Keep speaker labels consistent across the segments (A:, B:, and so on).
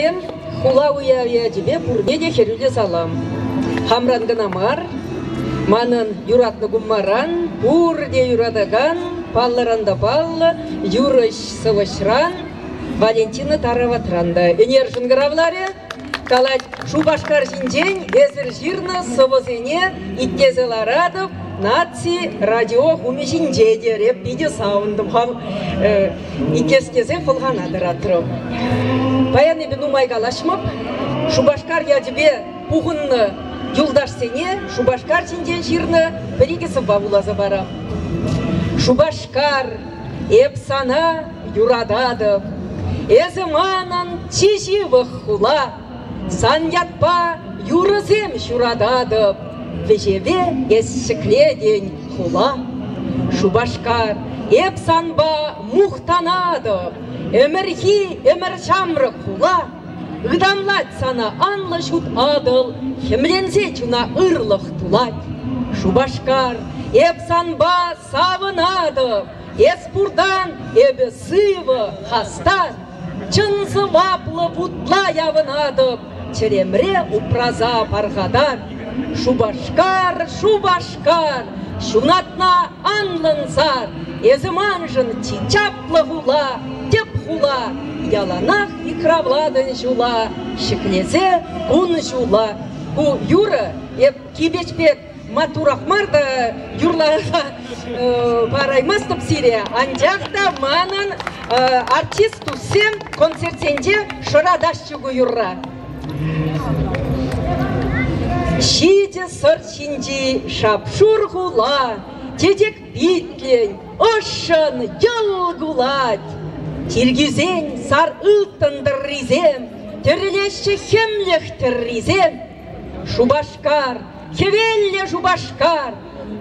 A: Тӑвансем, хула уявӗ ячӗпе пурне те хӗрӳллӗ салам. Хамран кӑна мар, манӑн юратнӑ куммаран, пурте юратакан, паллӑран та паллӑ юрӑҫ сӑвӑҫран Валентина Тараватран та ӗнер шӑнкӑравларӗ. Калать, Шупашкар ҫинчен эсир ҫырнӑ сӑвӑсене итлесе ларатӑп, наци радио хумӗ ҫинче терӗ. Питӗ савӑнтӑм хам итлес тесе хӑлхана тӑратрӑм. Паян эпӗ нумай калаҫмӑп. Шупашкар ячӗпе пухӑннӑ юлташсене Шупашкар ҫинчен ҫырнӑ пӗр-икӗ сӑвва вуласа парам. Шупашкар, эп сана юрататӑп. Эсӗ манӑн чи ҫывӑх хула. Сан ятпа юрӑсем ҫурататӑп. Вӗҫеве эс ҫӗклетӗн хула. Шупашкар, эп санпа мухтанатӑп. Ӗмӗрхи ӗмӗр ҫамрӑк хула. Ытамлать сана анлӑ ҫут Атӑл, хӗмленсе чуна ырлӑх тулать. Шупашкар, эп санпа савӑнатӑп. Эс пуртан эпӗ сывӑ, хастар, чӑн сӑваплӑ вутла явӑнатӑп, чӗремре упраса пархатар. Шупашкар, Шупашкар, ҫунатна анлӑн сар, эсӗ маншӑн чи чаплӑ хула, тӗп хула, яланах йыхравлатӑн ҫула, ҫӗклесе кун-ҫула. Ку юрӑ эп Кипеч пек маттурах мар та юрласа параймастӑп сире, анчах та манӑн артист туссем концертсенче шӑратаҫҫӗ ку юрра. Ҫитӗ сӑрт ҫинчи шап-шур хула чечек питлӗн, ӑшшӑн йӑл кулать. Чиркӳсен сар ылтӑн тӑррисем тӗрӗлеҫҫӗ хӗмлӗх тӗррисем. Шупашкар, хӗвеллӗ Шупашкар,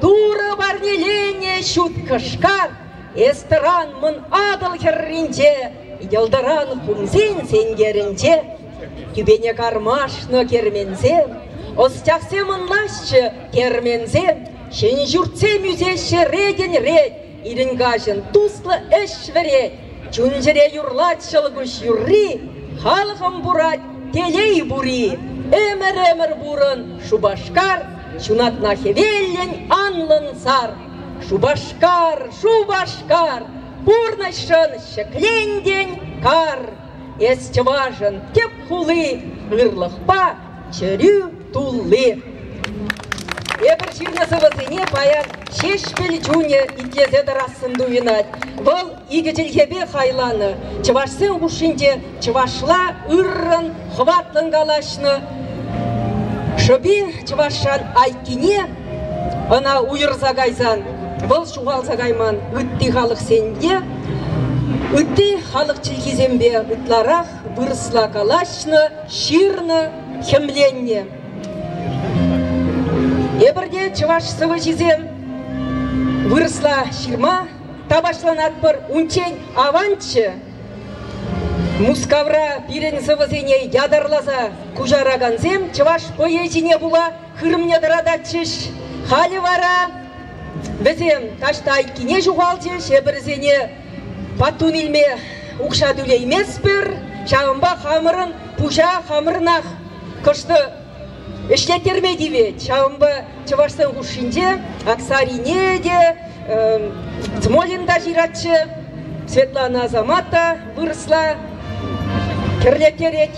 A: Турӑ парнеленӗ ҫут кӑшкар, эс тӑран мӑн Атӑл хӗрринче, йӑлтӑран хумсен сенкерӗнче. Тӳпене кармашнӑ керменсем, ӑсчахсем ӑнлаҫҫӗ керменсем, ҫӗн ҫуртсем ӳсеҫҫӗ ретӗн-рет, ирӗн-каҫӑн туслӑ ӗҫ вӗрет. Чун-чӗре юрлать ҫӑлкуҫ юрри, халӑхӑм пурать телей пури. Ӗмӗр-ӗмӗр пурӑн, Шупашкар, ҫунатна хӗвеллӗн анлӑн сар. Шупашкар, Шупашкар, пурнӑҫшӑн ҫӗклентӗн кар. Эс чӑвашӑн тӗп хули, ырлӑхпа чӗрӳ тулли. Эпир ҫырнӑ сӑвӑсене паян Ҫеҫпӗл чунӗ итлесе тӑрассӑн туйӑнать. Вӑл икӗ чӗлхепе хайланӑ. Чӑвашсен хушшинче чӑвашла ыррӑн, хӑватлӑн калаҫнӑ. Шӑпи чӑвашран айккине ӑна уйӑрса кайсан вӑл ҫухалса кайман ытти халӑхсенте ытти халӑх чӗлхисемпе ытларах вырӑсла калаҫнӑ, ҫырнӑ, хӗмленнӗ. Эпир те чӑваш сӑвӑҫисем вырӑсла ҫырма тапаҫланатпӑр. Унччен аванччӗ. Мускавра пирӗн сӑвӑсене ятарласа куҫаракансем чӑваш поэзине пула хырӑмне тӑрататчӗҫ. Халӗ вара вӗсем таҫта айккине ҫухалчӗҫ, эпӗрсене паттун илме укҫа тӳлейместпӗр, ҫавӑнпа хамӑрӑн пуҫа хамӑрӑнах кӑштӑ ӗҫлеттерме тивет. Ҫавӑнпа чӑвашсен хушшинче Аксарине те, Смолин та ҫыратчӗ, Светлана Асамат та вырӑсла кӗрлеттерет.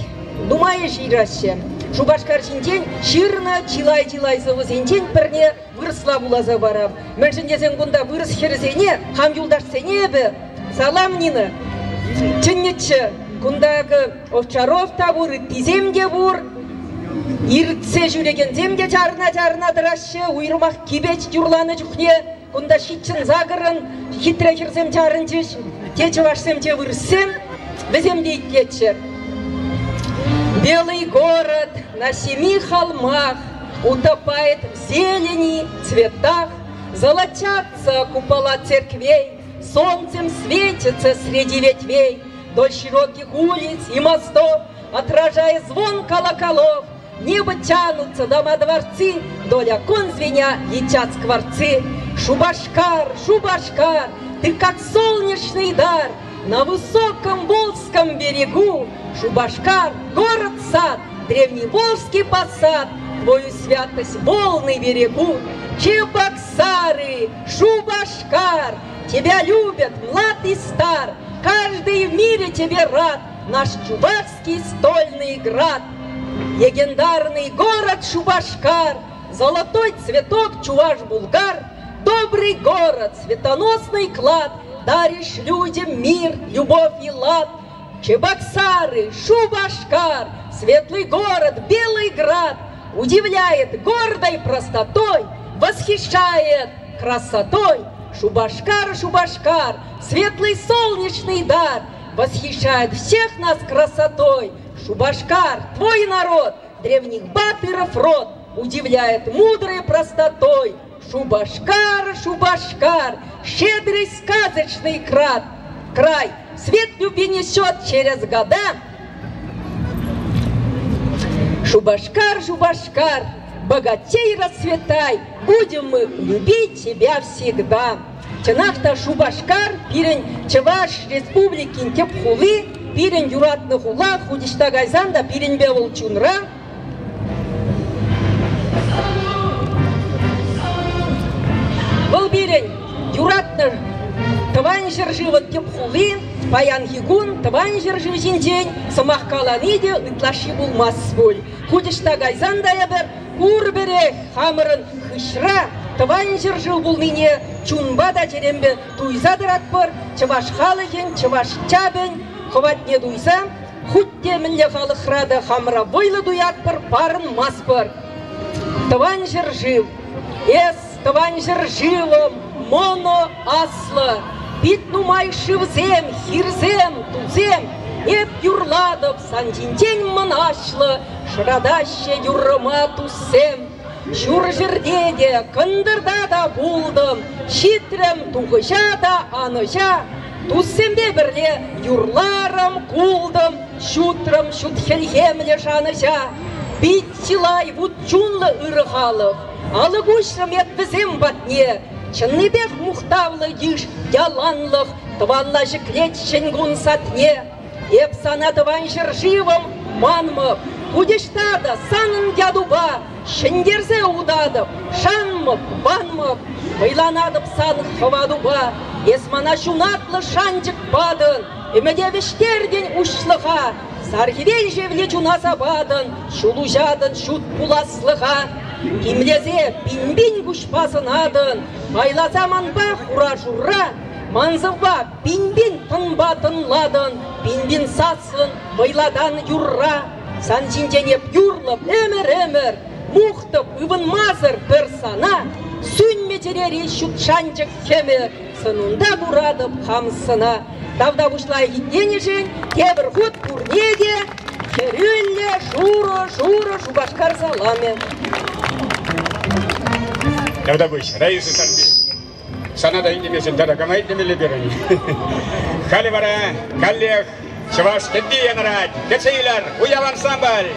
A: Нумай ҫыраҫҫӗ. Шупашкар ҫинчен ҫырнӑ чылай-чылай сӑвӑсенчен пӗрне вырӑсла вуласа парам. Мӗншӗн тесен кунта вырӑс хӗрӗсене, хам юлташсене эпӗ салам, Нина, чӗннӗччӗ. Кунта акӑ Овчаров та пур, ыттисем те пур. Иртсе ҫӳрекенсем те чарӑна-чарӑна тӑраҫҫӗ. Уйрӑмах Кипеч юрланӑ чухне кунта ҫиччӗн-сакӑрӑн хитре хӗрсем чарӑнчӗҫ. Те чӑвашсем, те вырӑссем, вӗсем те итлетчӗ. Белый город на семи холмах утопает в зелени, цветах, золотятся купола церквей, солнцем светится среди ветвей, вдоль широких улиц и мостов, отражая звон колоколов, небо тянутся дома-дворцы, вдоль окон звеня летят скворцы. Шупашкар, Шупашкар, ты как солнечный дар на высоком Волжском берегу. Шупашкар, город-сад, древний Волжский посад, Твою святость волны берегут. Чебоксары, Шупашкар, тебя любят млад и стар, Каждый в мире тебе рад, наш чувашский стольный град. Легендарный город Шупашкар, золотой цветок Чуваш-Булгар, добрый город, светоносный клад, даришь людям мир, любовь и лад. Чебоксары, Шупашкар, светлый город, Белый град, удивляет гордой простотой, восхищает красотой. Шупашкар, Шупашкар, светлый солнечный дар, восхищает всех нас красотой. Шупашкар, твой народ, древних батыров род, удивляет мудрой простотой. Шупашкар, Шупашкар, щедрый сказочный крат, край, свет любви несет через года. Шупашкар, Шупашкар, богатей расцветай, будем мы любить тебя всегда. Чӑнах та Шупашкар пирӗн Чӑваш Республикин тӗп хули, пирӗн юратнӑ хула, хуть ӑҫта кайсан та пирӗнпе вӑл чунра. Вӑл пирӗн юратнӑ Тӑван ҫӗршывӑн тӗп хули. Паянхи кун Тӑван ҫӗршыв ҫинчен сӑмах калани те ытлашши пулмасть пуль. Хуть ӑҫта кайсан та эпӗр пурпӗрех хамӑрӑн хыҫра Тӑван ҫӗршыв пулнине чунпа та чӗремпе туйса тӑратпӑр, чӑваш халӑхӗн, чӑваш чапӗн хӑватне туйса хуть те мӗнле халӑхра та хамӑра вӑйлӑ туятпӑр, парӑнмастпӑр. Тӑван ҫӗршыв, эс Тӑван ҫӗршывӑм моно аслӑ, пит нумай шывсем, хирсем, тусем. Эп юрлатӑп сан ҫинчен мӑнаҫлӑ, шӑратаҫҫӗ юррӑма туссем. Ҫурҫӗрте те, кӑнтӑрта та пултӑм, ҫитрӗм тухӑҫа та анӑҫа. Туссемпе пӗрле юрларӑм, култӑм, ҫутрӑм ҫут хӗлхемлӗ шанӑҫа. Пит чылай вут чунлӑ ырӑ халӑх, Алӑк уҫрӑм эп вӗсем патне. Чӑннипех мухтавлӑ йыш яланлӑх тӑванла ҫӗклет ҫӗн кун садне. Эп сана тӑван ҫӗршывӑм манмӑп, хуть ӑҫта та санӑн ятупа ҫӗнтерсе утатӑп, шанмӑп, ванмӑп, вӑйланатӑп сан хӑватупа. Эс мана ҫунатлӑ шанчӑк патӑн, ӗмӗте вӗҫтертӗн уҫлӑха. Сар хӗвел шевли чуна сапатӑн, ҫул уҫатӑн ҫут пуласлӑха. Тимлесе пин-пин куҫпа сӑнатӑн, пайласа манпа хура-шурра, ман сӑвва пин-пин тӑнпа тӑнлатӑн, пин-пин саслӑн вӑйлатан юрра. Сан ҫинчен эп юрлӑп ӗмӗр-ӗмӗр, мухтӑп ывӑнмасӑр пӗр сана, сӳнмӗ чӗрери ҫут шанчӑк хӗмӗ, сӑнунта куратӑп хам сӑна. Тавтапуҫ лайӑх итленӗшӗн тепӗр хут пурне те хӗрӳллӗ шурӑ-шурӑ Шупашкар саламӗ.
B: Тавтапуҫ, Раиса Сарпи. Сана та итлемесен тата кама итлемелле терӗн. Халӗ вара каллех чӑваш кӗвви янӑрать. Кӗтсе илер, уяв ансамбль!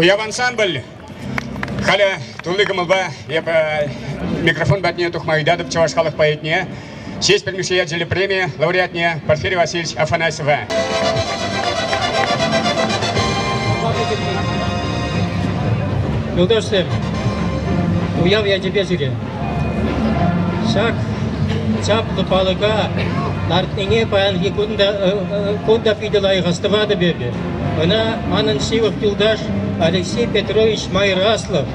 B: Уяв ансамбль халӗ тулли кӑмӑлпа эпӗ микрофон патне тухма ыйтатӑп чӑваш халӑх поэтне, Ҫеҫпӗл Мишши ячӗллӗ преми лауреатне Порфирий Васильевич Афанасьева.
C: Юлташсем, уяв ячӗпе сире. Ҫак чаплӑ палӑка лартнине паянхи кун та, кун та питӗ лайӑх астӑватӑп эпӗ. Ӑна манӑн ҫывӑх юлташ Алексей Петрович Майраслов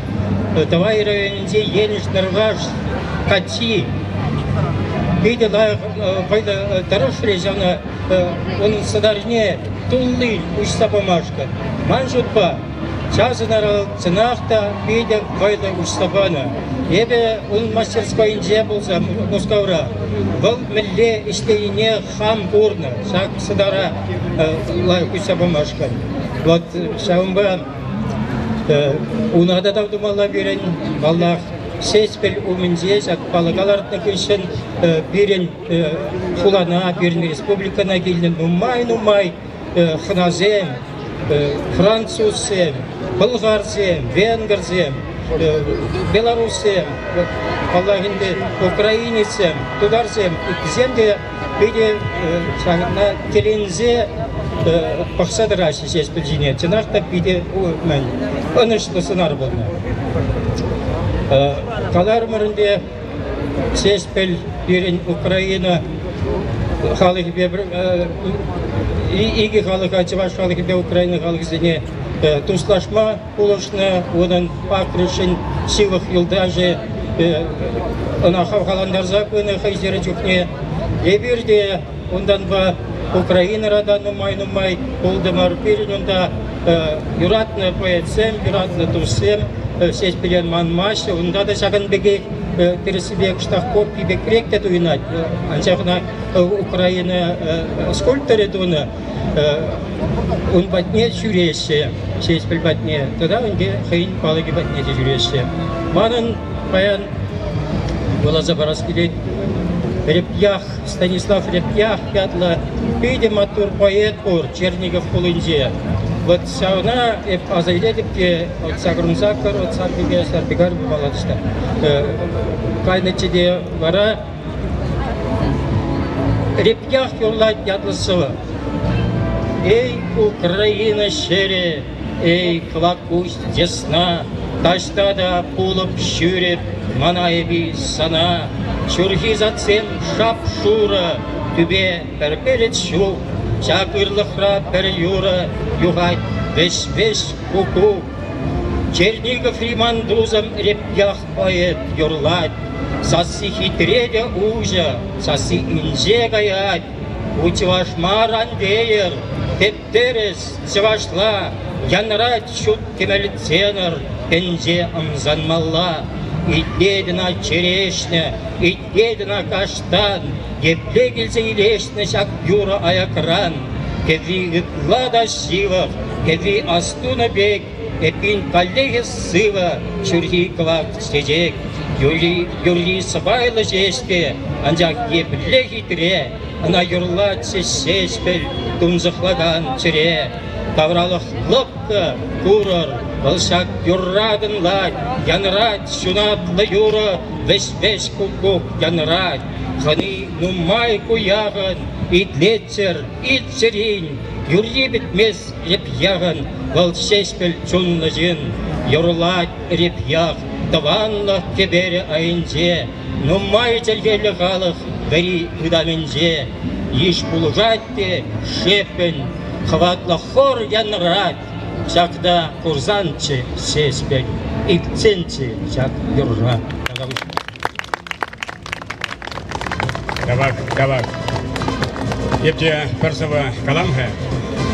C: Тӑвай районӗнчи Енӗш Нӑрваш каччи питӗ лайӑх вӑйлӑ тӑрӑшрӗ ҫавна унӑн сӑнарне туллин уҫса памашкӑн. Ман шутпа, ҫав сӑнара чӑнах та питӗ вӑйлӑ уҫса панӑ. Эпӗ ун мастерскойӗнче пулса Мускавра вӑл мӗнле ӗҫленине хам курнӑ ҫак сӑнара лайӑх уҫса памашкӑн. Вот ҫавӑнпа уна та тав тумалла пирӗн. Паллах, Ҫеҫпӗл умӗнче ҫак палӑка лартнӑ хыҫҫӑн пирӗн хулана, пирӗн республикӑна килнӗ нумай-нумай хӑнасем, французсем, пӑлхарсем, венгрсем, белоруссем, паллах ӗнтӗ, украинецсем, тутарсем, ыттисем те питӗ ҫакна тӗлӗнсе пӑхса тӑраҫҫӗ Ҫеҫпӗл ҫине. Чӑнах та питӗ мӗн ӑнӑҫлӑ сӑнар пулнӑ. Каларӑмӑр ӗнтӗ, Ҫеҫпӗл пирӗн Украина халӑхӗпе икӗ халӑха, чӑваш халӑхӗпе Украина халӑхӗсене туслашма пулӑшнӑ. Унӑн пакрышӗн ҫывӑх юлташӗ ӑна хавхалантарса пынӑ хӑй чӗрӗ чухне. Эпир те унтанпа Украинӑра та нумай-нумай пултӑмӑр. Пирӗн унта юратнӑ поэтсем, юратнӑ туссем Ҫеҫпӗле манмаҫҫӗ. Унта та ҫакӑн пекех тӗрӗссипе кӑштах копи пекрех те туйӑнать. Анчах ӑна Украина скульпторӗ тунӑ. Ун патне ҫӳреҫҫӗ, Ҫеҫпӗл патне, тата ӗнтӗ хӑйӗн палӑкӗ патне те ҫӳреҫҫӗ. Манӑн паян вуласа парас килет Репьях, Станислав Репьях ятлӑ питӗ маттур поэт пур Чернигов хулинче. Вот ҫавна эп аса илетӗп те, вот сакӑрӑн-саккӑр, вот Сарпике, Сарпикар палатӑш та кайнӑччӗ те вара Репьях юрлать ятлӑ сӑвӑ. Эй, Украина ҫӗрӗ, эй, кӑвак куҫ Десна, таҫта та пулӑп ҫӳрӗп, мана эпи сана. Ҫурхи садсем шап-шурӑ, тӳпе пӗр пелӗт ҫук, ҫак ырлӑхра пӗр юрӑ юхать вӗҫ-вӗҫ куккук. Черниговри ман тусӑм Репьях поэт юрлать. Сасси хитре те уҫӑ, сасси инҫе каять. Ку чӑваш мар ан тейӗр, тӗп-тӗрӗс чӑвашла янрать ҫут кӗмӗл тенор тӗнче ӑмсанмалла. Итлет ӑна черешня, итлет ӑна каштан, епле килсе илешнӗ ҫак юрӑ аякран. Кӗвви ытла та ҫывӑх, кӗвви астунӑ пек, Эппин, каллех эс сывӑ, ҫурхи кӑвак чечек. Юрри, юрри сӑпайлӑ ҫеҫ-ҫке, анчах епле хитре, ӑна юрлатчӗ Ҫеҫпӗл, тунсӑхлакан чӗре. Тавралӑх лӑпкӑ, курӑр, вӑл ҫак юрра тӑнлать, янрать ҫунатлӑ юрӑ, вӗҫ-вӗҫ куккук янрать. Хӑни нумай куяхӑн, итлетчӗр, илтчӗрин, юрри пӗтмест Репьяхӑн, вӑл Ҫеҫпӗл чунлӑ ҫын, юрлать Репьях тӑванлӑх кӗперӗ айӗнче, нумай чӗлхеллӗ халӑх вӗри ытамӗнче. Йыш пулӑшать те шеппӗн, хӑватлӑ хор янрать. Ҫакна курсанччӗ Ҫеҫпӗл, илтсенччӗ ҫак юрра.
B: Тавах, тавах. Эп те пӗр сӑвӑ калам-ха.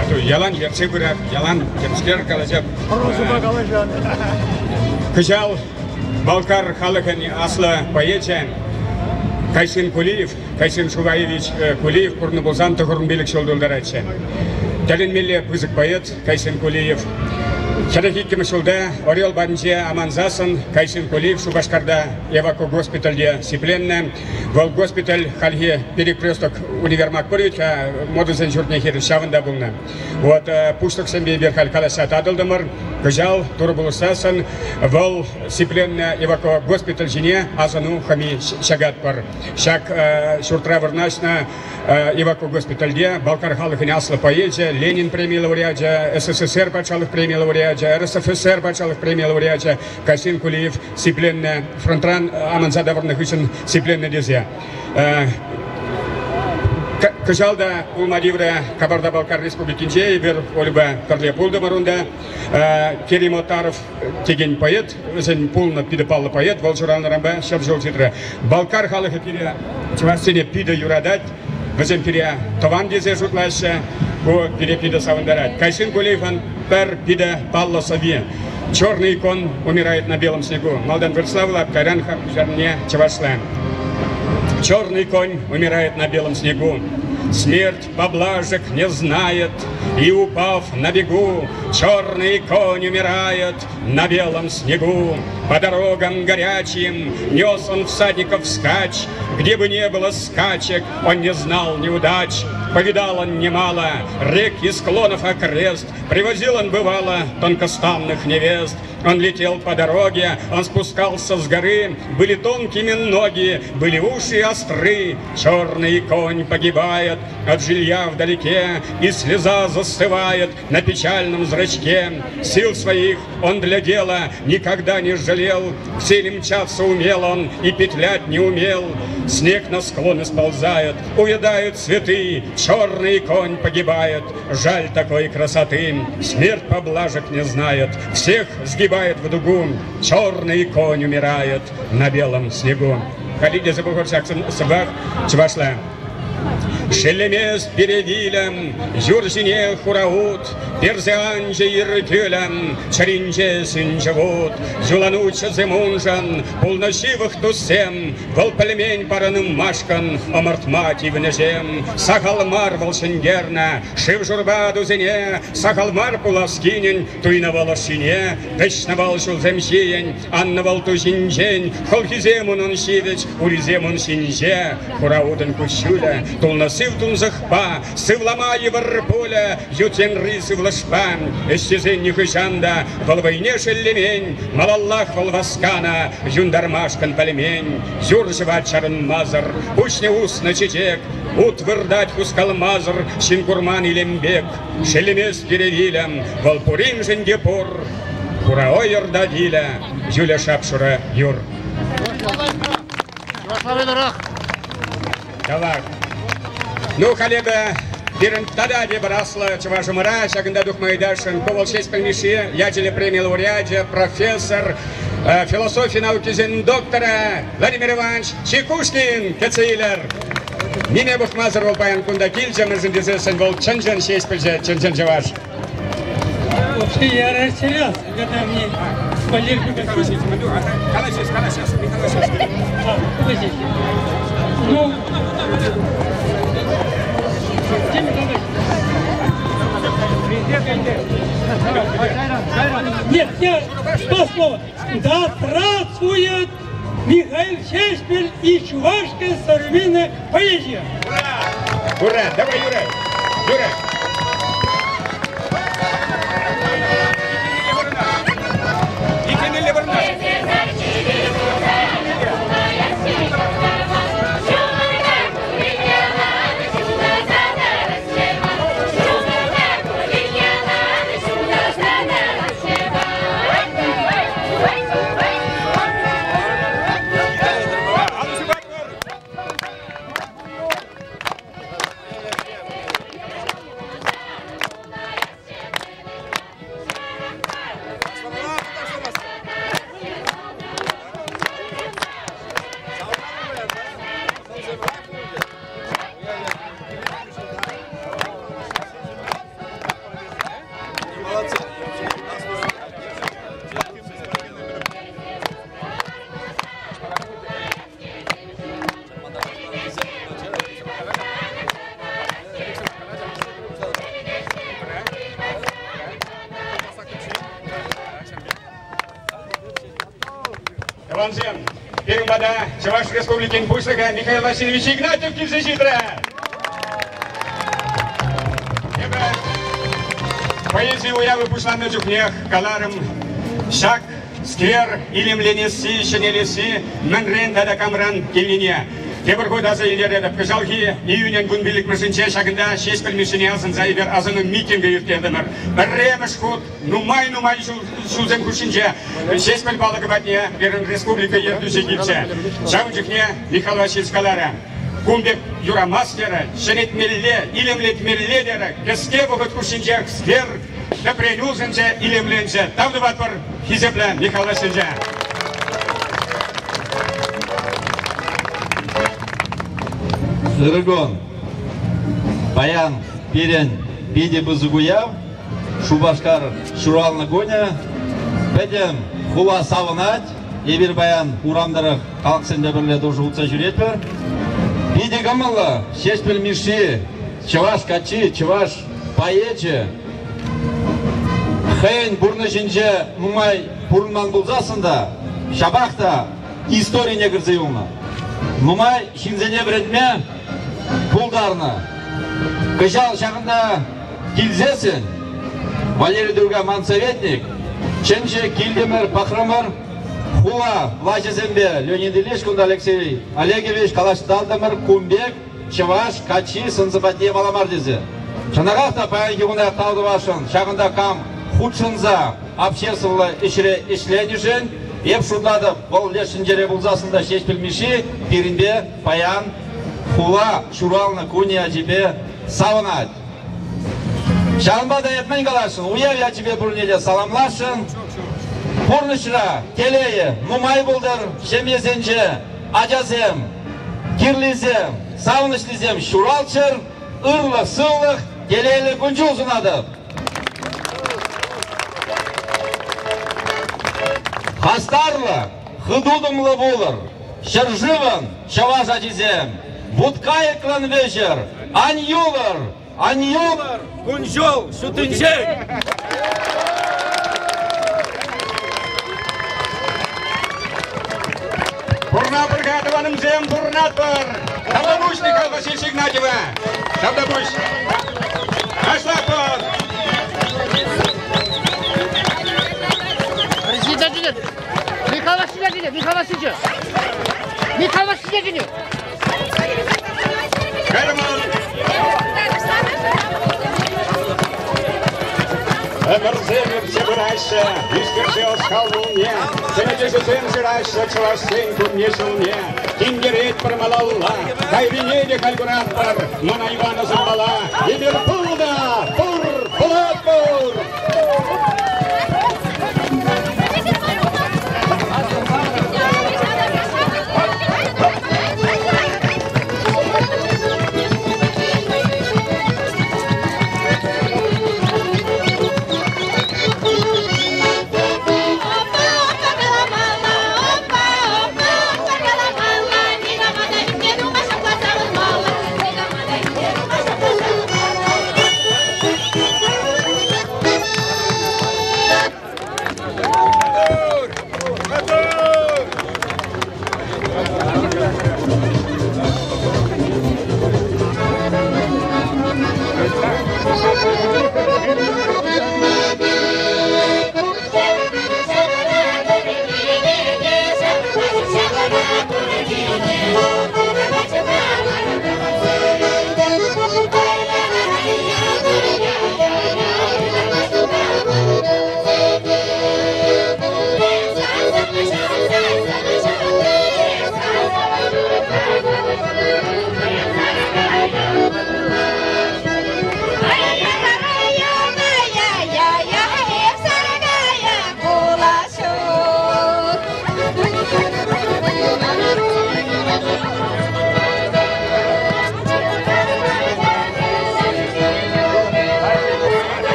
B: А то ялан ертсе пырап, ялан темскер калаҫап.
D: Прозӑпа калаҫан.
B: Кӑҫал Балкар халӑхӗн аслӑ поэчӗ Кайсын Кулиев, Кайсын Шуваевич Кулиев пурӑннӑ пулсан 95 ҫул тултаратчӗ. Тӗлӗнмелле пысӑк поэт Кайсын Кулиев. 42-мӗш ҫулта Орел патӗнче амансассӑн Кайсын Кулиев Шупашкарта эвакогоспитальте сипленнӗ. Вӑл госпиталь хальхи перекресток универмаг пур вӗт-ха, модӑсен ҫуртне хирӗҫ ҫавӑнта пулнӑ. Вот пуҫлӑхсемпе эпир халь калаҫса татӑлтӑмӑр. Кӑҫал Турӑ пулӑшсассӑн вӑл сипленнӗ эвакогоспиталь ҫине асӑну хӑми ҫакатпӑр. Ҫак ҫуртра вырнаҫнӑ эвакогоспитальте Балкар халӑхӗн аслӑ поэчӗ, Ленин преми лауреачӗ, СССР патшалӑх преми лауреачӗ, РСФСР патшалӑх преми лауреачӗ Касим Кулиев сипленнӗ, фронтран аманса таврӑннӑ хыҫҫӑн сипленнӗ тесе. Кӑҫал та пулма тиврӗ Кабарда-Балкар Республикинче эпир Ольӑпа пӗрле пултӑмӑр унта. Керим Отаров текен поэт, вӗсен пулнӑ питӗ паллӑ поэт, вӑл ҫуралнӑранпа 100 ҫул ҫитрӗ. Балкар халӑхӗ пире, чӑвашсене питӗ юратать, вӗсем пире тӑван тесе шутлаҫҫӗ, ку пире питӗ савӑнтарать. Кайсын Кулиевӑн пӗр питӗ паллӑ сӑвви «Черный конь умирает на белом снегу». Малтан вырӑсла вулап, кайран куҫарнине чӑвашла. Черный конь умирает на белом снегу. Смерть поблажек не знает, И, упав на бегу, черный конь умирает на белом снегу. По дорогам горячим нес он всадников вскачь, Где бы не было скачек, он не знал неудач. Повидал он немало рек и склонов окрест, Привозил он, бывало, тонкостанных невест. Он летел по дороге, он спускался с горы, Были тонкими ноги, были уши остры. Черный конь погибает от жилья вдалеке, И слеза застывает на печальном зрачке. Сил своих он для дела никогда не жалел, К цели мчаться умел он и петлять не умел. Снег на склоны сползает, увядают цветы, Черный конь погибает, жаль такой красоты. Смерть поблажек не знает, всех сгибает в дугу, Черный конь умирает на белом снегу. Халиде Забухов сӑвах чӑвашла. Шеллемест пире вилӗм, юр ҫине хура ут, персе анчӗ ир кӳлӗм, чӗринче сӳнчӗ вут. Юланутҫӑсем уншӑн пулнӑ ҫывӑх туссем, вӑл пӗлмен парӑнмашкӑн ӑмӑртма тивнӗҫем. Сахал мар вӑл ҫӗнтернӗ шыв-шурпа тусене, сахал мар пулас кинӗн туйнӑ вӑл ӑшшине, вӗҫнӗ вӑл ҫулсем ҫийӗн, аннӑ вӑл ту ҫинчен, хӑлхисем унӑн ҫивӗч, урисем ун ҫинҫе, хура утӑн куҫҫулӗ, тулнӑ сыв тунсӑхпа, сывлама йывӑр пулӗ ют енри сывлӑшпа. Ӗҫчесен нихӑҫан та вӑл вӑйне шеллемен, малаллах вӑл васканӑ, юнтармашкӑн пӗлмен. Юр ҫӑвать чарӑнмасӑр, пуҫне уснӑ чечек, ут выртать хускалмасӑр, ҫын курман илем пек. Шеллемест пире вилӗм, вӑл пуриншӗн те пур. Хура ӑйӑр та вилӗ, Юля шап-шурӑ юр. Тавах. Ну, халь эпӗ пирӗн тата тепӗр аслӑ чӑвашӑмӑра ҫакӑнта тухма ыйтасшӑн. Ку вӑл Ҫеҫпӗл Мишши ячӗллӗ преми лауреачӗ, профессор, философи наукисен докторӗ Владимир Иванович Чекушкин кӗтсе илӗр. Ниме пӑхмасӑр вӑл паян кунта килчӗ, мӗншӗн тесессӗн вӑл чӑн-чӑн Ҫеҫпӗлҫӗ, чӑн-чӑн чӑваш.
D: Вообще я растерялся, когда мне Валерий Подождите. Ну, Нет, я что слово? Да здравствует Михаил Ҫеҫпӗл и чувашская современная поэзия.
B: Ура! Ура! Давай, Юра! Юра! Икенелле вырнаҫ. Тӑвансем, пирӗн пата Чӑваш Республикин Пуҫлӑхӗ Михаил Васильевич Игнатьев килсе ҫитрӗ. Эпӗ Поэзи уявӗ пуҫланнӑ чухнех каларӑм, ҫак сквер илемленесси, ҫӗнелесси мӗнрен тата камран килнине. Тепӗр хут аса илтеретӗп, кӑҫалхи июнӗн 15-мӗшӗнче ҫакӑнта Ҫеҫпӗл Мишшине асӑнса эпир асӑну митингӗ ирттертӗмӗр. Пӗрремӗш хут нумай-нумай ҫулсем хушшинче Ҫеҫпӗл палӑкӗ патне пирӗн республика ертӳҫи килчӗ. Ҫавӑн чухне Михаил Васильевич каларӗ, кун пек юрамасть терӗ, ҫӗнетмелле, илемлетмелле терӗ. Кӗске вӑхӑт хушшинчех сквер тӗпрен улшӑнчӗ, илемленчӗ. Тав тӑватпӑр хисеплӗ Михаил Васильевича.
E: Ырӑ кун. Паян пирӗн питӗ пысӑк уяв. Шупашкар ҫуралнӑ кунӗ. Пӗтӗм хула савӑнать. Эпир паян урам тӑрӑх халӑхсемпе пӗрле тушӑ утса ҫӳретпӗр. Питӗ кӑмӑллӑ Ҫеҫпӗл Мишши, чӑваш каччи, чӑваш поэчӗ хӑйӗн пурнӑҫӗнче нумай пурӑнман пулсассӑн та ҫапах та историне кӗрсе юлнӑ. Нумай ҫынсене вӗрентме пултарнӑ. Кӑҫал ҫакӑнта килсессӗн Валерий Дурга ман советник чӗнчӗ, килтӗмӗр, пӑхрӑмӑр. Хула влаҫӗсемпе Леонид Ильич кунта Алексей Олегович калаҫтартӑмӑр кун пек чӑваш каччи сӑн-сӑпатне япала мар тесе. Чӑнахах та паянхи куна тав тӑвасшӑн ҫакӑнта кам хутшӑнса обществӑллӑ ӗҫре ӗҫленӗшӗн эп шутлатӑп, вӑл леш тӗнчере пулсассӑн та Ҫеҫпӗл Мишши пирӗнпе паян хула ҫуралнӑ кунӗ ячӗпе савӑнать. Ҫавӑнпа та эп мӗн каласшӑн, уяв ячӗпе пурне те саламласшӑн. Пурнӑҫра телейӗ нумай пултӑр, ҫемьесенче ачасем, кирлисем, савӑнӑҫлисем ҫуралччӑр, ырлӑх-сывлӑх, телейлӗ кун-ҫул сунатӑп. Хастарлӑ, хытутӑмлӑ пулӑр, ҫӗршывӑн чӑваш ачисем, вут-кайӑклӑн вӗҫӗр, ан юлӑр, ан юлӑр кун-ҫул ҫутинчен!
B: Пурнатпӑр-ха, тӑванӑмсем, пурнатпӑр! Тавтапуҫ Михаил Васильевич Игнатьева! Тавтапуҫ! Ташлатпӑр!
F: Председатель, Михаил Васильевич, Михаил Васильевич! Михаил Васильевич!
B: Ӗмӗрсем иртсе пыраҫҫӗ, ӳстерсе ӑс-хал мулне, сӗнетешӗсем шыраҫҫӗ чӑвашсен кунне-ҫулне. Тинкеретпӗр малалла, кайрине те халь куратпӑр, мӑн айван ӑсӑмпала эпир пур та пур пулатпӑр!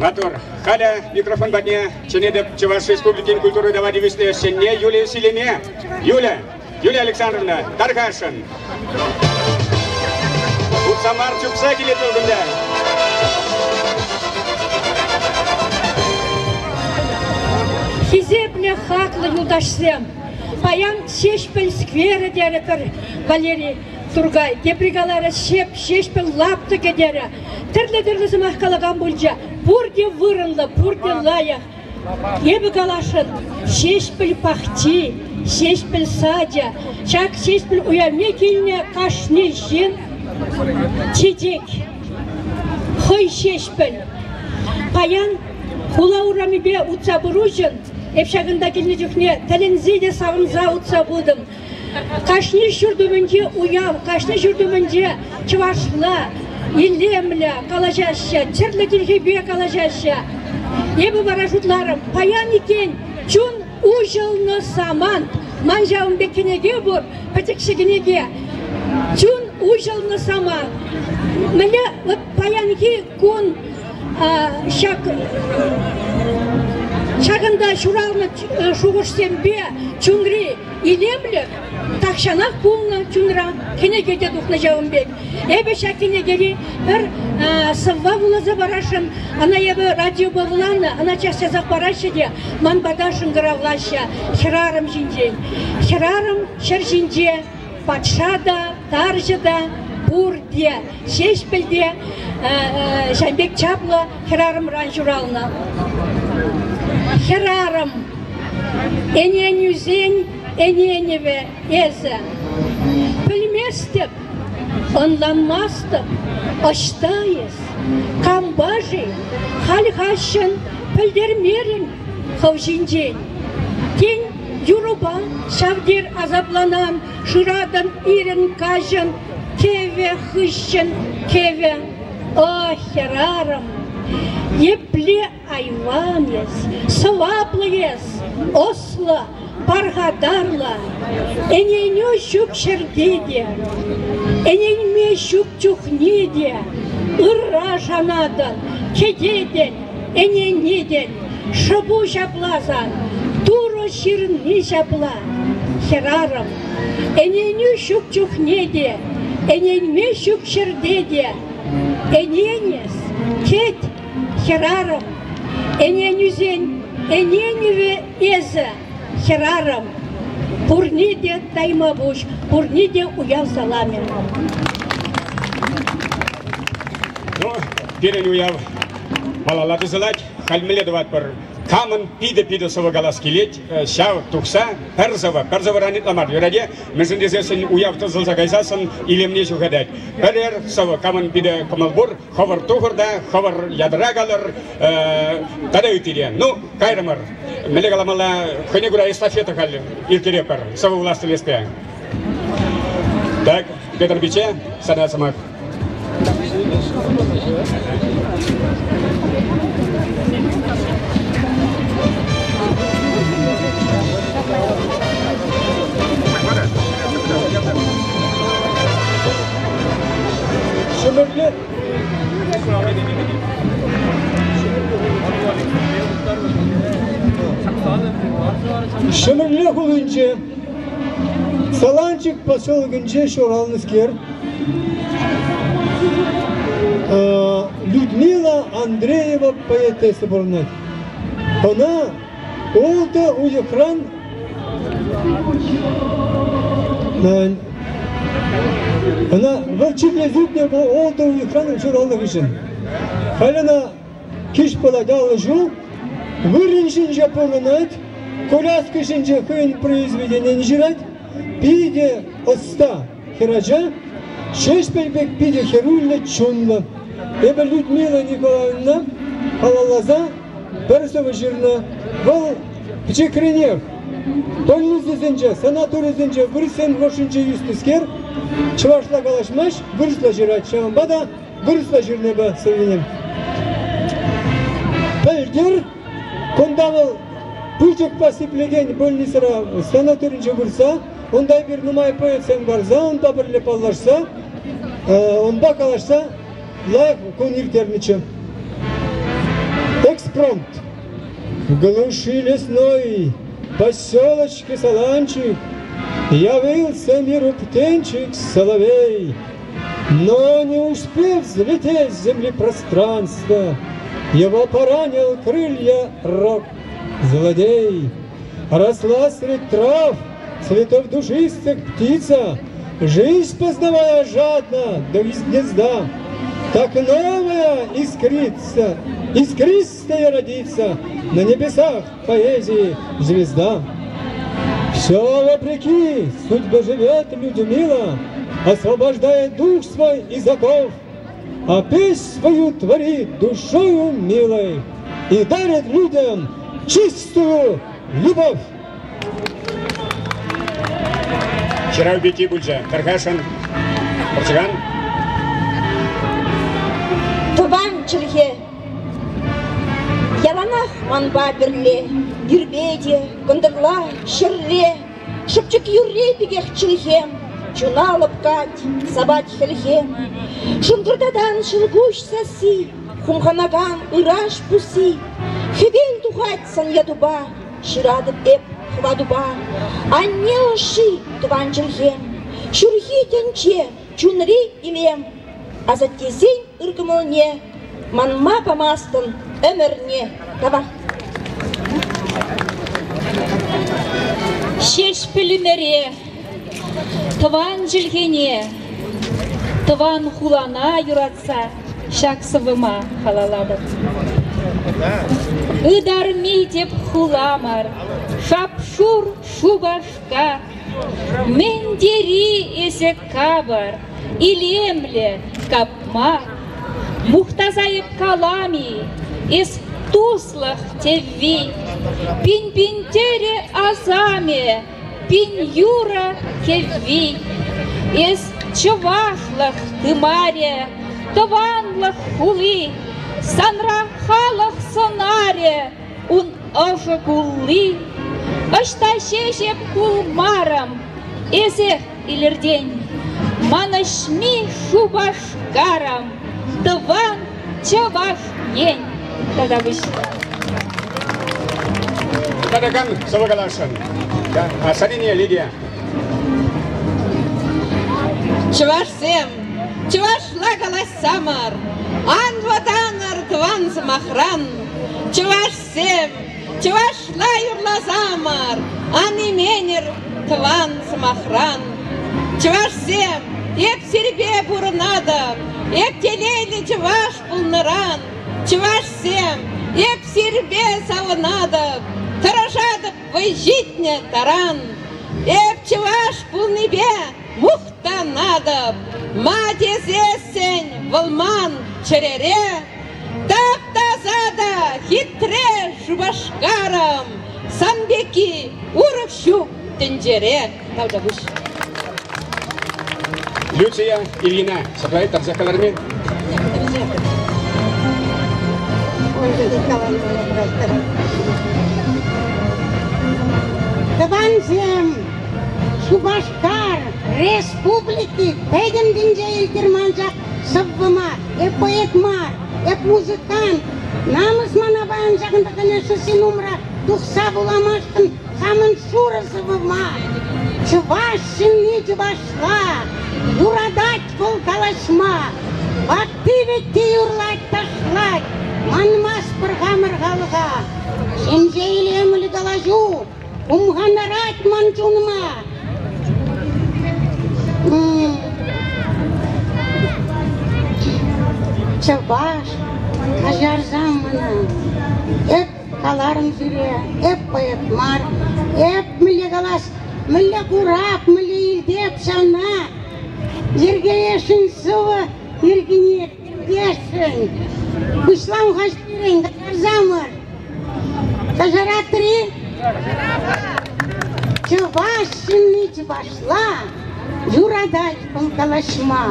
B: Матур. Халӗ микрофон патне чӗнетӗп Чӑваш Республикин культура тава тивӗҫлӗ ӗҫченне Юлия Силеме. Юля, Юлия Александровна, тархасшӑн. Утса мар чупса килет вӑл кунта.
G: Хисеплӗ, хаклӑ юлташсем, паян Ҫеҫпӗл скверӗ терӗ пӗр Валерий Туркай. Тепри каларӗ ҫеп Ҫеҫпӗл лаптӑкӗ терӗ. Тӗрлӗ-тӗрлӗ сӑмах калакан пулчӗ. Пурте вырӑнлӑ, пурте лайӑх. Эпӗ каласшӑн, Ҫеҫпӗл пахчи, Ҫеҫпӗл сачӗ. Ҫак Ҫеҫпӗл уявне килнӗ кашни ҫын чечек. Хӑй Ҫеҫпӗл. Паян хула урамӗпе утса пыруҫӑн эп ҫакӑнта килнӗ чухне тӗлӗнсе те савӑнса утса пытӑм. Кашни ҫурт умӗнче уяв, кашни ҫурт умӗнче чӑвашла, илемлӗ калаҫаҫҫӗ, тӗрлӗ чӗлхепе калаҫаҫҫӗ. Эпӗ вара шутларӑм, паян иккен чун уҫӑлнӑ самант. Ман ҫавӑн пек кӗнеке пур, пӗчӗкҫӗ кӗнеке. Чун уҫӑлнӑ самант. Мӗнле вот паянхи кун ҫак ҫакӑнта ҫуралнӑ шухӑшсемпе чунри илемлӗх тахҫанах пулнӑ чунра. Кӗнеке те тухнӑ ҫавӑн пек. Эпӗ ҫак кӗнекери пӗр сӑвва вуласа парасшӑн. Ӑна эпӗ радиопа вуланӑ, ӑна час-часах параҫҫӗ те ман пата шӑнкӑравлаҫҫӗ хӗрарӑм ҫинчен. Хӗрарӑм ҫӗр ҫинче патша та, тарҫӑ та, пурте Ҫеҫпӗл те ҫавӑн пек чаплӑ хӗрарӑмран ҫуралнӑ. Хӗрарӑм, ӗненӳсен ӗненӗвӗ эсӗ. Пӗлместӗп, ӑнланмастӑп, ӑҫта эс, кампа-ши халь-хаҫҫӑн пӗлтермерӗн хӑв ҫинчен. Тен, юрӑпа ҫав тер асапланан, шыратӑн ирӗн-каҫӑн кӗвӗ хыҫҫӑн кӗвӗ. О, хӗрарӑм, епле айван эс, сӑваплӑ эс, ӑслӑ, пархатарлӑ. Ӗненӳ ҫук ҫӗрте те, ӗненме ҫук чухне те ырра шанатӑн, кӗтетӗн, ӗненетӗн. Шӑпу ҫапла сан, Турӑ ҫырни ҫапла. Хӗрарӑм, ӗненӳ ҫук чухне те, ӗненме ҫук ҫӗрте те, ӗненес, кӗт, хӗрарӑм, ӗненӳсен ӗненӗвӗ эсӗ, хӗрарӑм. Пурне те тайма пуҫ, пурне те уяв саламӗ.
B: Ну, пирӗн уяв малалла тӑсӑлать. Халь мӗнле тӑватпӑр? Камӑн питӗ-питӗ сӑвӑ калас килет, ҫав тухса пӗр сӑвӑ, пӗр сӑвӑран ытла мар, юрать-и? Мӗншӗн тесессӗн уяв тӑсӑлса кайсассӑн илемне ҫухатать. Пӗрер сӑвӑ камӑн питӗ кӑмӑл пур, хӑвӑр тухӑр та, хӑвӑр ятӑра калӑр, тата ытти те. Ну, кайрӑмӑр. Мӗнле каламалла, хӑйне кура эстафета халь ирттеретпӗр сӑвӑ вулас тӗлӗшпе. Так, Петр пичче, сана сӑмах.
D: Ҫӗмӗрле Ҫӗмӗрле хулинче Саланчик поселокӗнче ҫуралнӑскер Людмила Андреева поэтесса пурӑнать. Ӑна ултӑ уйӑхран ӑна вӑл чирлесе ӳкнӗ ултӑ уйӑхран ҫуралнӑ хыҫҫӑн. Халь ӑна кӗҫ пулать 50 ҫул, вырӑн ҫинче пурӑнать, коляска ҫинче хӑйӗн произведенине ҫырать, питӗ ӑста хӗрача, Ҫеҫпӗл пек питӗ хӗрӳллӗ чунлӑ. Эпӗ Людмила Николаевна халалласа пӗр сӑвӑ ҫырнӑ. Вӑл пӗчӗкренех больницӑсенче, санаторисенче вырӑссен хушшинче ӳснӗскер, чӑвашла калаҫмасть, вырӑсла ҫырать. Ҫавӑнпа та вырӑсла ҫырнӑ эпӗ сӑввине. Пӗлтӗр кунта вӑл пылчӑкпа сиплекен больницӑра санаторинче выртса, унта эпир нумай поэтсем парса, унпа пӗрле паллашса, унпа калаҫса лайӑх кун ирттернӗччӗ. экспромт. В глуши лесной, поселочке Соланчик, Явился миру птенчик соловей, Но не успев взлететь с земли пространства, Его поранил крылья рок злодей. Росла средь трав, цветов душистых птица, Жизнь познавая жадно до гнезда, Так новая искрится, искристая родится На небесах поэзии звезда. Все вопреки, судьба живет Людмила, Освобождает дух свой из оков, А песнь свою творит душою милой И дарит людям чистую любовь.
B: Ҫырав пики пулчӗ. Тархасшӑн. Пӑрчӑкан.
H: Тӑван чӗлхе яланах манпа пӗрле, ирпе те, кӑнтӑрла, ҫӗрле, шӑпчӑк юрри пекех чӗлхем, чуна лӑпкать, сапать хӗлхем. Шӑнкӑртатан ҫӑлкуҫ сасси, хумханакан ыраш пусси, хӗвел тухать сан ятупа, ҫыратӑп эп хӑватупа. Анне ӑшши, тӑван чӗлхем, ҫурхи тӗнче, чунри илем. Асаттесен ыр кӑмӑлне манма памастӑн ӗмӗрне. Тавах.
I: Ҫеҫпӗлӗмӗре, тӑван чӗлхене, тӑван хулана юратса ҫак сӑввӑма халаллатӑп. Ытарми тӗп хуламӑр, шап-шур Шупашкар, мӗн тери эсӗ капӑр, илемлӗ, капмар. Мухтаса эп калам-и, эс туслӑх тӗвви, пин-пин тӗрӗ асамӗ, пин юрӑ кӗвви. Эс чӑвашлӑх тымарӗ, тӑванлӑх хули, санра халӑх сӑнарӗ, ун ӑшӑ кулли. Ӑҫта ҫеҫ эп кулмарӑм, эсех илӗртен. Манӑҫми Шупашкарӑм, тӑван Чӑваш Ен. Тата пуҫ.
B: Тытакан сӑвӑ каласшӑн. Сарине Лидия.
A: Чӑвашсем, чӑвашла калаҫсамӑр, ан вӑтанӑр тӑван сӑмахран. Чӑвашсем, чӑвашла юрласамӑр, ан именӗр тӑван сӑмахран. Чӑвашсем, эп сирпе пурӑнатӑп, эп телейлӗ чӑваш пулнӑран. Чӑвашсем, эп сирпе савӑнатӑп, тӑрӑшатӑп вӑй ҫитнӗ таран. Эп чӑваш пулнипе мухтанатӑп, ма тесессӗн вӑл ман чӗрере. Тап-таса та хитре Шупашкарӑм, сан пекки урӑх ҫук тӗнчере. Тавтапуҫ.
B: Люция Ильина, ҫапла тарса каларми?
J: Тӑвансем, Шупашкар Республики пӗтӗм тӗнче илтер манчах сӑввӑма, эп поэт мар, эп музыкант. Намӑс мана паян ҫакӑнта конечно сын умра тухса вуламашкӑн хамӑн шурӑ сӑввӑма. Чӑваш ҫынни чӑвашла юратать вӑл калаҫма. Ватти-вӗтти юрлать, ташлать, манмастпӑр хамӑр халӑха. Ҫемҫе илемлӗ калаҫу хумхантарать ман чунӑма. Чӑваш, каҫарсам мана. Эп каларӑм сире, эп поэт мар. Эп мӗнле калас, мӗнле курап, мӗнле илтеп ҫавна. Йӗркелесшӗн сывӑ йӗркине кӗртесшӗн. Пуҫлам-ха сирӗн, каҫарсамӑр. Каҫаратри? Чӑваш ҫынни чӑвашла юратать вӑл калаҫма.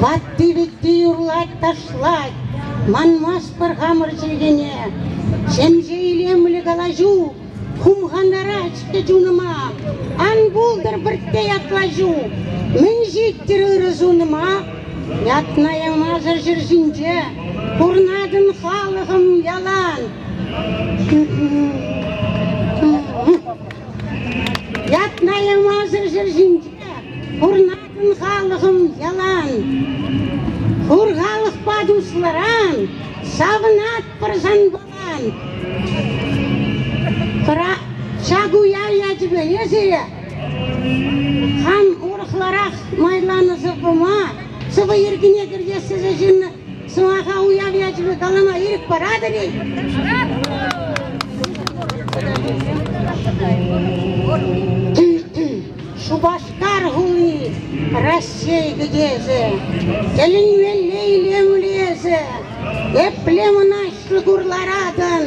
J: Ватти-вӗтти юрлать, ташлать. Манмастпӑр хамӑр чӗлхене. Ҫемҫе илемлӗ калаҫу хумхантарать-ҫке чунӑма. Ан пултӑр пӗртте ятлаҫу. Мӗн ҫиттӗр ырӑ сунӑма? Ятна ямасӑр ҫӗр ҫинче пурнатӑн халӑхӑм ялан. Ятна ямасӑр ҫӗр ҫинче пурӑнатӑн халӑхӑм ялан. Пур халӑхпа туслӑран савӑнатпӑр санпалан. Ҫак уяв ячӗпе эсӗ хам урӑхларах майланӑ сӑввӑма сӑвӑ йӗркине кӗртес тесе ҫырнӑ сӑмаха уяв ячӗпе калама ирӗк паратӑр-и? Шупашкар хули, Раҫҫей кӗтесӗ, тӗлӗнмелле илемлӗ эсӗ. Епле мӑнаҫлӑ курларатӑн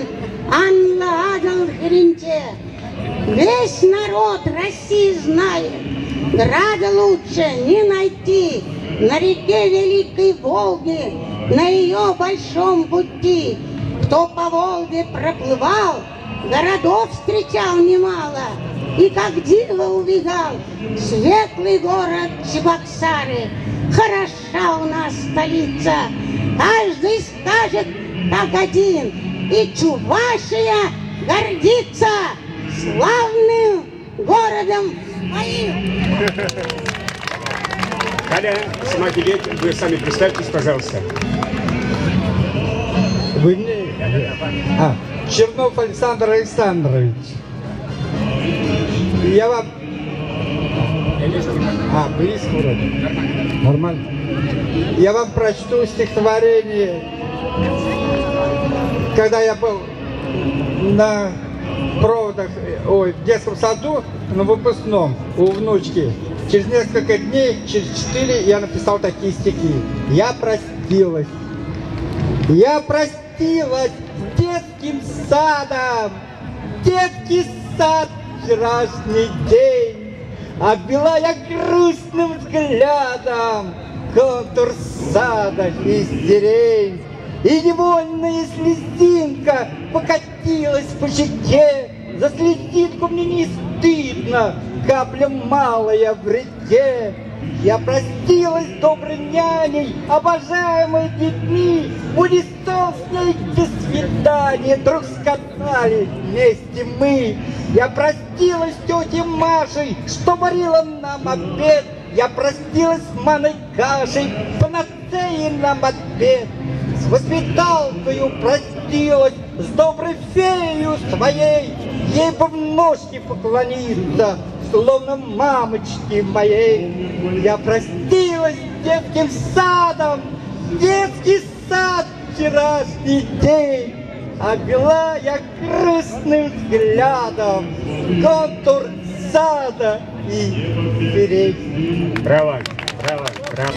J: анлӑ Атӑл хӗрринче. Весь народ России знает, града лучше не найти на реке Великой Волги, на ее большом пути. Кто по Волге проплывал, городов встречал немало, и как диво убегал светлый город Чебоксары. Хороша у нас столица, каждый скажет как один, и Чувашия гордится славным городом своим.
B: Галя Самакилет, вы сами представьтесь, пожалуйста.
K: Вы мне... А, Чернов Александр Александрович. Я вам... А, близко вроде. Нормально. Я вам прочту стихотворение. Когда я был на проводах, ой, в детском саду, на выпускном у внучки, через несколько дней, через 4, я написал такие стихи. Я простилась. Я простилась с детским садом. Детский сад вчерашний день. Обвела я грустным взглядом контур сада и сирень. И невольная слезинка покатилась по щеке. За слезинку мне не стыдно, капля малая в реке. Я простилась с доброй няней, обожаемой детьми. Унисон с ней до свидания, друг скатали вместе мы. Я простилась с тетей Машей, что варила нам обед. Я простилась с маной кашей, панацеей нам обед. С воспиталкою простилась, с доброй фею своей. Ей бы в ножки поклониться, словно мамочке моей. Я простилась с детским садом, детский сад вчерашний день. Обвела я грустным взглядом контур сада и дверей.
B: Браво, браво, браво.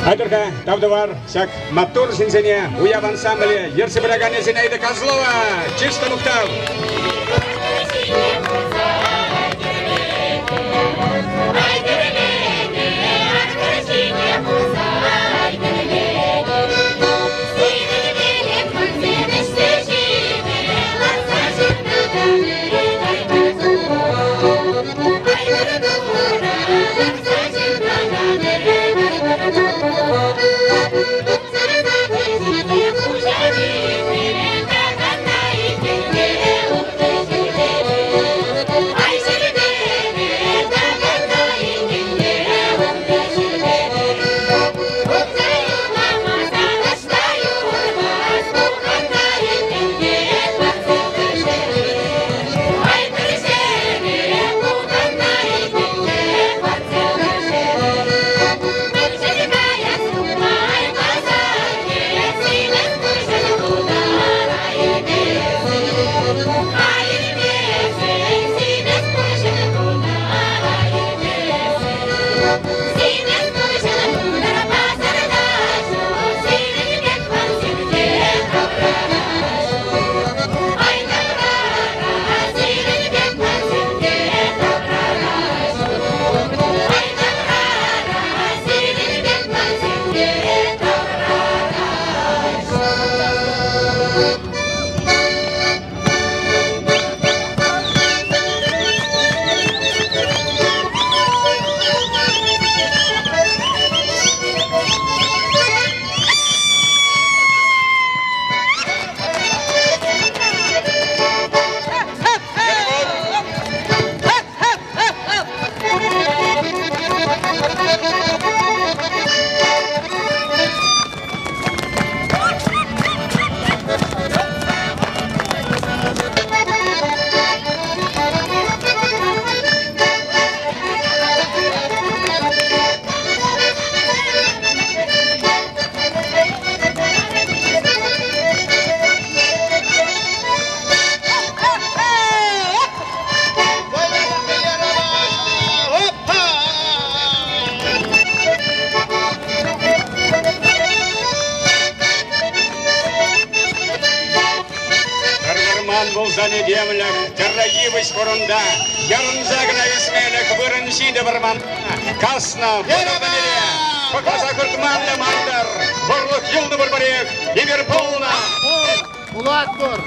B: Айтӑр-ха, тав тӑвар ҫак маттур ҫынсене, уяв ансамбле ертсе пыраканӗ Зинаида Козлова. Чыс та мухтав! Илемлӗх, тӗрлӗ йывӑҫ вырӑнта, ярӑнса кӑна ӳсмелӗх вырӑн ҫитӗ вӑрман. Каснӑ вырӑн-пире, пӑкласа хыртман та мар-тӑр, вӑрлӑх юлнӑ пурпӗрех, эпир пулнӑ.
F: Пулатпӑр!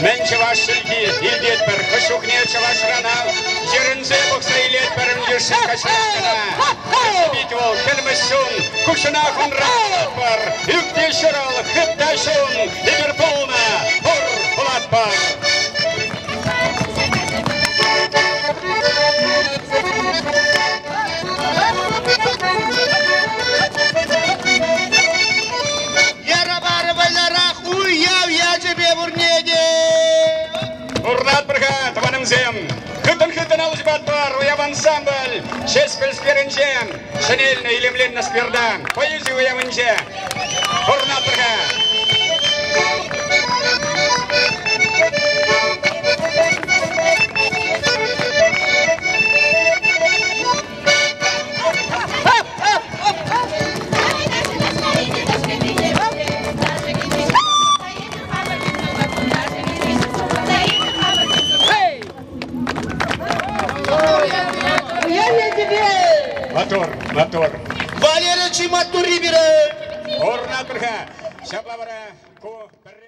B: Мӗн чӑваш чӗлхи илтетпӗр, хӑш чухне чӑвашранах йӗрӗнсе пӑхса илетпӗр йышши каҫрашкӑна. Пит вӑл кӗлмӗҫ чун, куҫӑнах унра пулатпӑр. Ӳк те ҫурал, хыт та ҫун, эпир пулнӑ, пур пулатпӑр.
F: Яра вӑйлӑрах уяв ячӗпе пурне те!
B: Пурнатпӑр-ха, тӑванӑмсем! Хыттӑн-хыттӑн алӑ ҫупатпӑр уяв ансамбль Ҫеҫпӗл скверӗнче, ҫӗнелнӗ, илемленнӗ скверта, поэзи уявӗнче. Пурнатпӑр-ха! Мотор, мотор.
F: Валера чи маттурри пире!
B: Пурнатпӑр-ха! Ҫапла вара ку пӗрре